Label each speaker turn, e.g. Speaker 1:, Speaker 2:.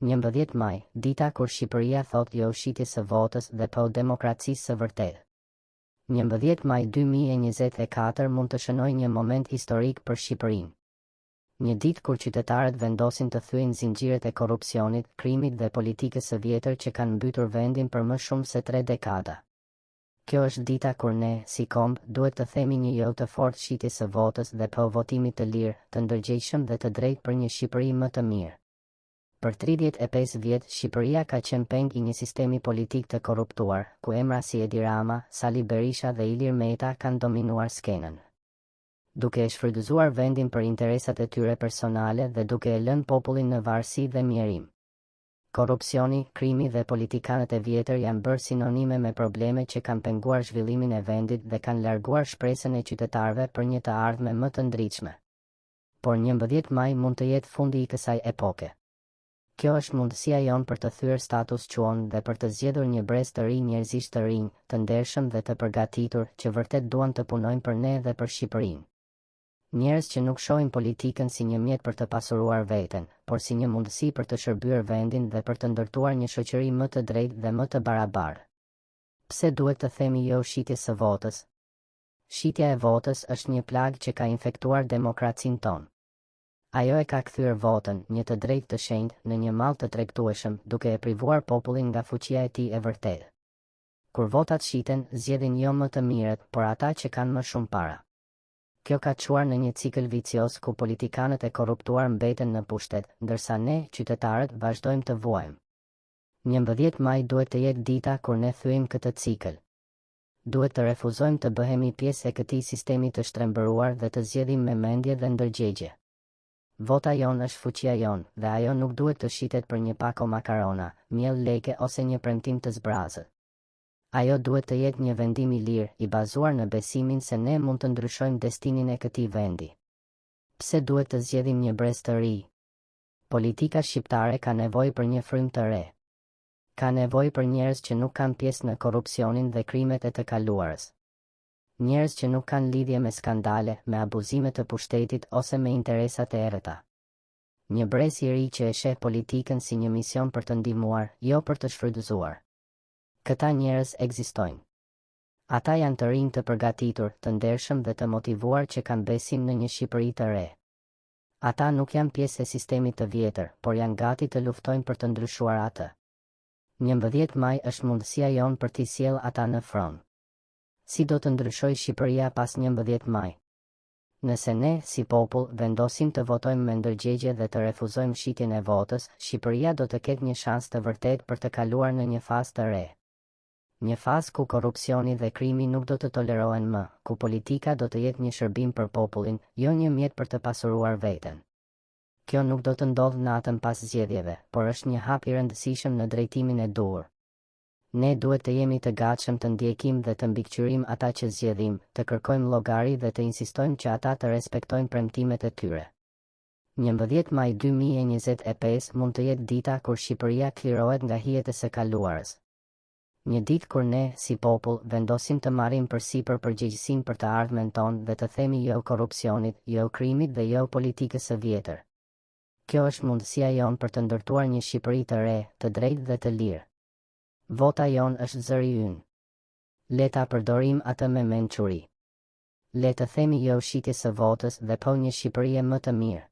Speaker 1: 11 maj, dita kur Shqipëria thotë jo shitjes së votës dhe po demokracisë së vërtetë. 11 maj 2024 mund të shënojë një moment historik për Shqipërinë. Një ditë kur qytetarët vendosin të thyejnë zinxhirët e korrupsionit, krimit dhe politikës së vjetër që kanë mbytur vendin për më shumë se tre dekada. Kjo është dita kur ne, si komb, duhet të themi një jo të fortë shitjes së votës dhe po votimit të lirë, të ndërgjegjshëm dhe të drejtë për një Shqipëri më të mirë. Për 35 vjet, Shqipëria ka qenë peng i një sistemi politik të korruptuar, ku emra si Edi Rama, Sali Berisha dhe Ilir Meta kanë dominuar skenën. Duke e shfrytëzuar vendin për interesat e tyre personale dhe duke e lënë popullin në varësi dhe mjerim. Korrupsioni, krimi dhe politikanët e vjetër janë bërë sinonime me probleme që kanë penguar zhvillimin e vendit dhe kanë larguar shpresën e qytetarëve për një të ardhme më të ndritshme. Por 11 maj mund të jetë fundi i kësaj epoke. Kjo është mundësia jonë për të thyer status quo-n dhe për të zgjedhur një brez të ri njerëzish të rinj, të ndershëm dhe të përgatitur, që vërtet duan të punojnë për ne dhe për Shqipërinë. Njerëz që nuk shohin politikën si një mjet për të pasuruar veten, por si një mundësi për të shërbyer vendin dhe për të ndërtuar një shoqëri më të drejtë dhe më të barabartë. Pse duhet të themi jo shitjes së votës? Shitja e votës është një plagë që ka infektuar demokracinë tonë. Ajo e ka kthyer votën, një të drejtë të shenjtë, në një mall të tregtueshëm, duke e privuar popullin nga fuqia e tij e vërtetë. Kur votat shiten, zgjedhin jo më të mirët, por ata që kanë më shumë para. Kjo ka çuar në një cikël vicioz ku politikanët e korruptuar mbeten në pushtet, ndërsa ne, qytetarët, vazhdojmë të vuajmë. 11 maj duhet të jetë dita kur ne thyejmë këtë cikël. Duhet të refuzojmë të bëhemi pjesë e këtij sistemi të shtrembëruar dhe të zgjedhim me mendje dhe ndërgjegje. Vota jonë është fuqia jonë, dhe ajo nuk duhet të shitet për një pako makarona, miell leke ose një premtim të zbrazët. Ajo duhet të jetë një vendim i lirë, i bazuar në besimin se ne mund të ndryshojmë destinin e këtij vendi. Pse duhet të zgjedhim një brez të ri? Politika shqiptare ka nevojë për një frymë të re. Ka nevojë për njerëz që nuk kanë pjesë në korrupsionin dhe krimet e të kaluarës. Njerëz që nuk kanë lidhje me skandale, me abuzime të pushtetit ose me interesa të errëta. Një brez i ri që e sheh politikën si një mision për të ndihmuar, jo për të shfrytëzuar. Këta njerëz ekzistojnë. Ata janë të rinj të përgatitur, të ndershëm dhe të motivuar që kanë besim në një Shqipëri të re. Ata nuk janë pjesë e sistemit të vjetër, por janë gati të luftojnë për të ndryshuar atë. 11 maj është mundësia jonë për t'i sjellë ata në fron. Si do të ndryshojë Shqipëria pas 11 maj? Nëse ne, si popull, vendosim të votojmë me ndërgjegje dhe të refuzojmë shitjen e votës, Shqipëria do të ketë një shans të vërtetë për të kaluar në një fazë të re. Një fazë ku korrupsioni dhe krimi nuk do të tolerohen më, ku politika do të jetë një shërbim për popullin, jo një mjet për të pasuruar veten. Kjo nuk do të ndodhë natën pas zgjedhjeve, por është një hap i rëndësishëm në drejtimin e duhur. Ne duhet të jemi të gatshëm të ndjekim dhe të mbikëqyrim ata që zgjedhim, të kërkojmë llogari dhe të insistojmë që ata të respektojnë premtimet e tyre. 11 maj 2025 mund të jetë dita kur Shqipëria çlirohet nga hijet e së kaluarës. Një ditë kur ne, si popull, vendosim të marrim përsipër përgjegjësinë për të ardhmen tonë dhe të themi jo korrupsionit, jo krimit dhe jo politikës së vjetër. Kjo është mundësia jonë për të ndërtuar një Shqipëri të re, të drejtë dhe të lirë. Vota jonë është zëri ynë. Le ta përdorim atë me mençuri. Le të themi jo shitjes së votës dhe po një Shqipërie më të mirë.